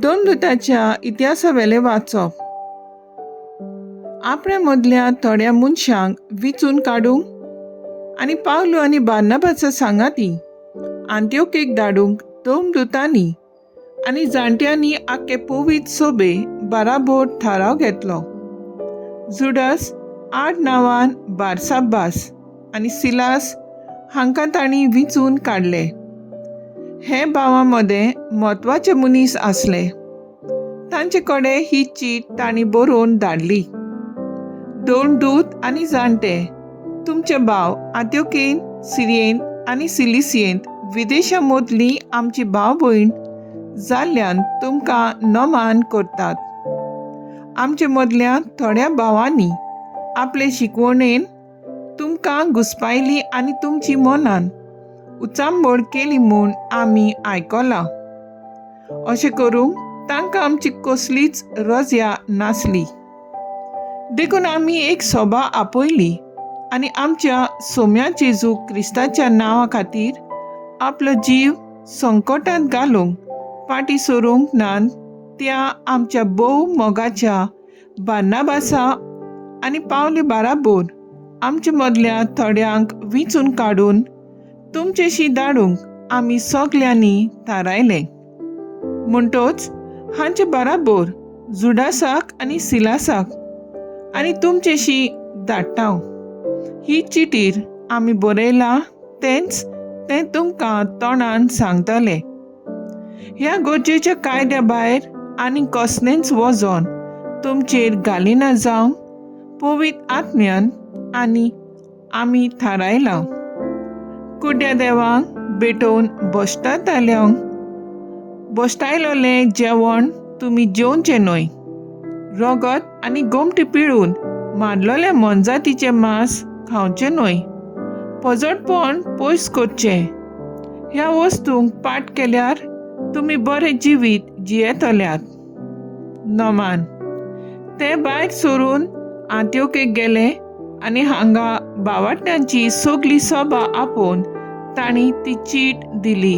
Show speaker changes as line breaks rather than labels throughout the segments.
दोन दुताच्या इतिहासावेलें वाचप. आपणे मदल्या थोड्या मनशांक विचून काडूंक आनी पावलू आनी बार्नाबाचा सांगाती आंत्योकेक धाडूंक दोन दुतांनी आनी जाणट्यांनी आख्खे पवित्र सोबे बाराबोर थाराव घेतलो. जुडस आड नांवान बारसाब्बास आनी सिलास हांकां तांणी विंचून काडले. हे भावां मदें म्हत्वाचे मनीस आसले. तांचे कडेन ही चीट तांणी बरोवन धाडली. दोन दूत आनी जाणटे, तुमचे भाव आंत्योकेन, सिरियेंत आनी सिलिसियेंत विदेशा मदली आमची भाव भयण जाल्ल्यान तुमकां नमान करतात. आमचे मदल्या थोड्या भावांनी आपले शिकवणेन तुमकां घुसपायली आनी तुमची मनान उचांबळ केली म्हूण आमी आयकलां. अशें करूंक तांकां आमची कसलीच रजा नासली. देखून आमी एक सभा आपयली आनी आमच्या सोम्या जेजू क्रिस्ताच्या नांवा खातीर आपलो जीव संकटांत घालूंक फाटीं सरूंक नात त्या आमच्या भोव मोगाच्या बार्नाबासा आनी पावले बाराबोर आमचे मदल्या थोड्यांक विंचून काडून तुमचेशी धाडूंक आमी सगल्यांनी थारायलें. म्हणटोच हांचे बाराबोर जुडासाक आनी सिलासाक आनी तुमचेशी धाडटा. ही चिटीर आमी बरयलां तेंच तें तुमकां तोंडान सांगतले. ह्या गरजेच्या कायद्या भायर आनी कसलेंच वजन तुमचेर घालिना जावंक पवित्र आत्म्यान आनी आमी थारायलां. कुड्ड्या देवांक भेटोवन भश्टाताल्यांक भश्टायलोलें जेवण तुमी जेवचें न्हय. रगत आनी गोमटी पिळून मारलोल्या मोनजातीचें मांस खावचें न्हय. पजटपण पयस करचें. ह्या वस्तूंक पाठ केल्यार तुमी बरें जिवीत जियेतल्यात. नमान. ते भायर सरून आंत्योकेक गेले आनी हांगा भावाट्यांची सगली सभा आपोवन तांणी ती चीट दिली.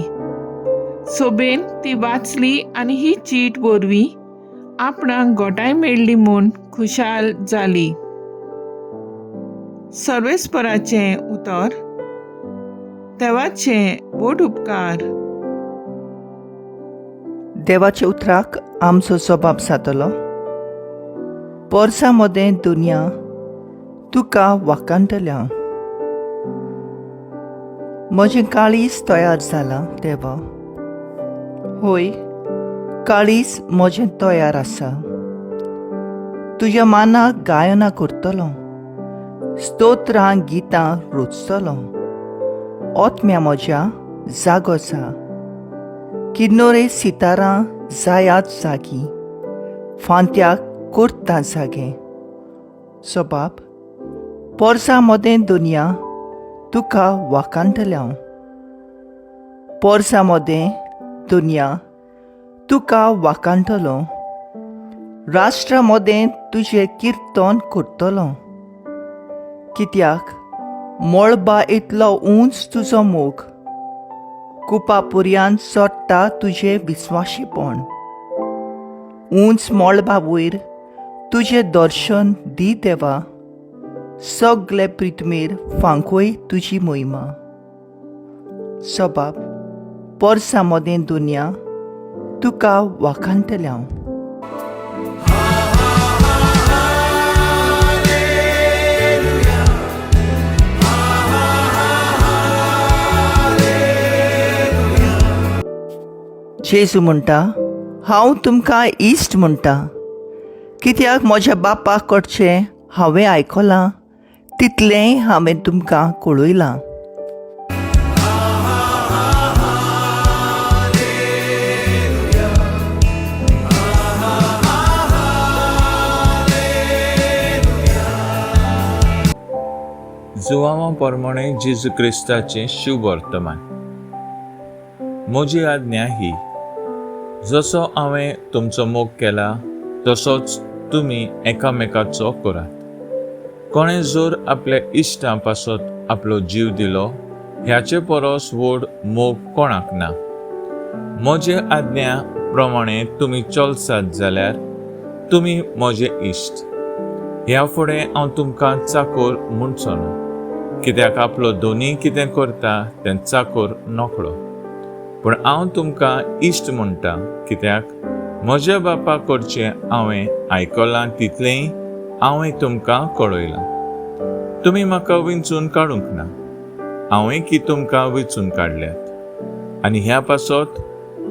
सोबेन ती वाचली आनी ही चीट वरवीं आपणाक घोटाय मेळ्ळी म्हूण खुशाल जाली. सर्वेस्पराचें उतर. देवाचे व्हड उपकार.
देवाच्या उतराक आमचो जबाब जातलो. पोरसा मदें दुनिया तुका वाखाणटल्या. म्हजें काळीज तयार जालां देवा, होय, काळीज म्हजें तयार आसा. तुज्या मानाक गायनां करतलो, स्तोत्रां गितां रचतलो. आत्म्या म्हज्या, जागो जा. किन्नोरे सितारां जायात जागी, फांत्याक करता जागे. सबाब. पोरसा मदें दुनिया तुका वाखाणटल्या. पोरसा मदें दुनिया तुका वाखाणटलो, राष्ट्रा मदें तुजें किर्तन करतलो. कित्याक मळबा इतलो उंच तुजो मोग, कुपा पुरयान चडटा तुजें विस्वाशीपण. उंच मळबा वयर तुजें दर्शन दी देवा, सगळे पृथ्वीर फांकय तुजी मोहिमा. सबाब. पोरसा मदें दुनिया तुका वाखाणटल्या. जेजू म्हणटा, हांव तुमकां इश्ट म्हणटा, कित्याक म्हज्या बापाक कडचें हांवें आयकलां तितलेंय हांवें तुमकां कळयलां.
जुवांवा प्रमाणे जेजू क्रिस्ताचें शुभ वर्तमान. म्हजी आज्ञा ही, जसो हांवें तुमचो मोग केला तसोच तुमी एकामेकाचो करात. कोणें जर आपल्या इश्टां पासत आपलो जीव दिलो, ह्याचे परस व्हड मोग कोणाक ना. म्हजे आज्ञा प्रमाणे तुमी चलसात जाल्यार तुमी म्हजे इश्ट. ह्या फुडें हांव तुमकां चाकोर म्हणचो ना, कित्याक आपलो दोनी कितें करता तें चाकोर नकळो. पूण हांव तुमकां इश्ट म्हणटा, कित्याक म्हज्या बापा कडचें हांवें आयकलां तितलेंय हांवें तुमकां कळयलां. तुमी म्हाका विंचून काडूंक ना, हांवें की तुमकां विंचून काडल्यात आनी ह्या पासत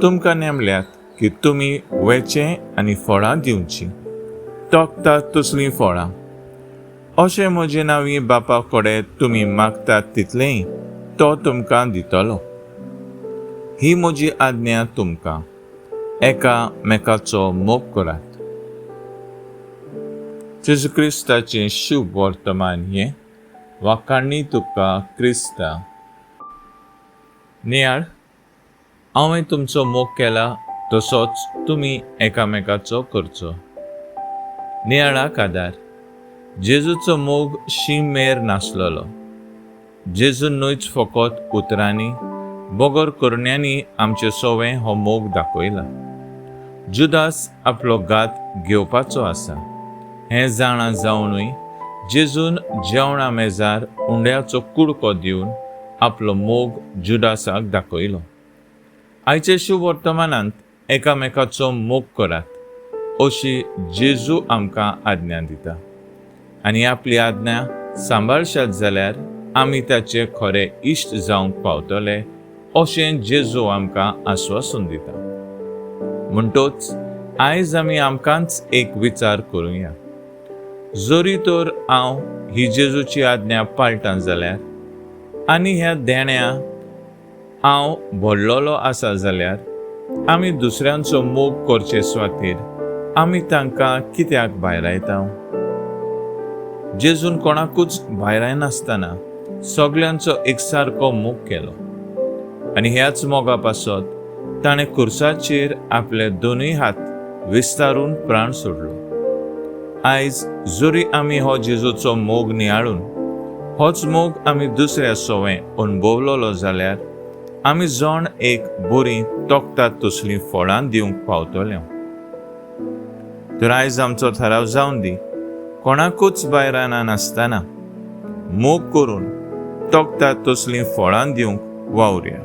तुमकां नेमल्यात की तुमी वेचें आनी फळां दिवचीं, तोखतात तसलीं फळां. अशें म्हजे नांवी बापा कडेन तुमी मागतात तितलेंय तो तुमकां दितलो. ही म्हजी आज्ञा तुमकां, एकामेकाचो मोग करात. जेजू क्रिस्ताचें शुभ वर्तमान हें. वाखाणी तुका क्रिस्ता. नियाळ, हांवें तुमचो मोग केला तसोच तुमी एकामेकाचो करचो. नियाळाक आदार. जेजूचो मोग शीम मेर नासलेलो. जेजून न्हयच फकत उतरांनी बगर करण्यांनी आमचे सोवें हो मोग दाखयला. जुदास आपलो घात घेवपाचो आसा हें जाणा जावनूय जेजून जेवणा मेजार उंड्याचो कुडको दिवन आपलो मोग जुदासाक दाखयलो. आयचे शुभ वर्तमानांत एकामेकाचो मोग करात अशी जेजू आमकां आज्ञा दिता आनी आपली आज्ञा सांबाळशात जाल्यार आमी ताचे खरे इश्ट जावंक पावतले अशें जेजू आमकां आस्वासन दिता. म्हणटोच आयज आमी आमकांच एक विचार करुया. जरी तर हांव ही जेजूची आज्ञा पाळटां जाल्यार आनी ह्या देण्या हांव भरलेलो आसा जाल्यार आमी दुसऱ्यांचो मोग करचे स्वातीर आमी तांकां कित्याक भायरायता? जेजून कोणाकूच भायरायनासतना सगल्यांचो एकसारको मोग केलो आनी ह्याच मोगा पासत ताणें खुर्साचेर आपले दोनूय हात विस्तारून प्राण सोडलो. आयज जरी आमी हो जेजूचो मोग नियाळून होच मोग आमी दुसऱ्या सोवें अणभवलोलो जाल्यार आमी जण एक बरी तोखतात तसलीं फळां दिवंक पावतले. तर आयज आमचो थाराव जावन दी, कोणाकूच भायराना नासतना मोग करून तोखतात तसलीं फळां दिवंक वावरुया.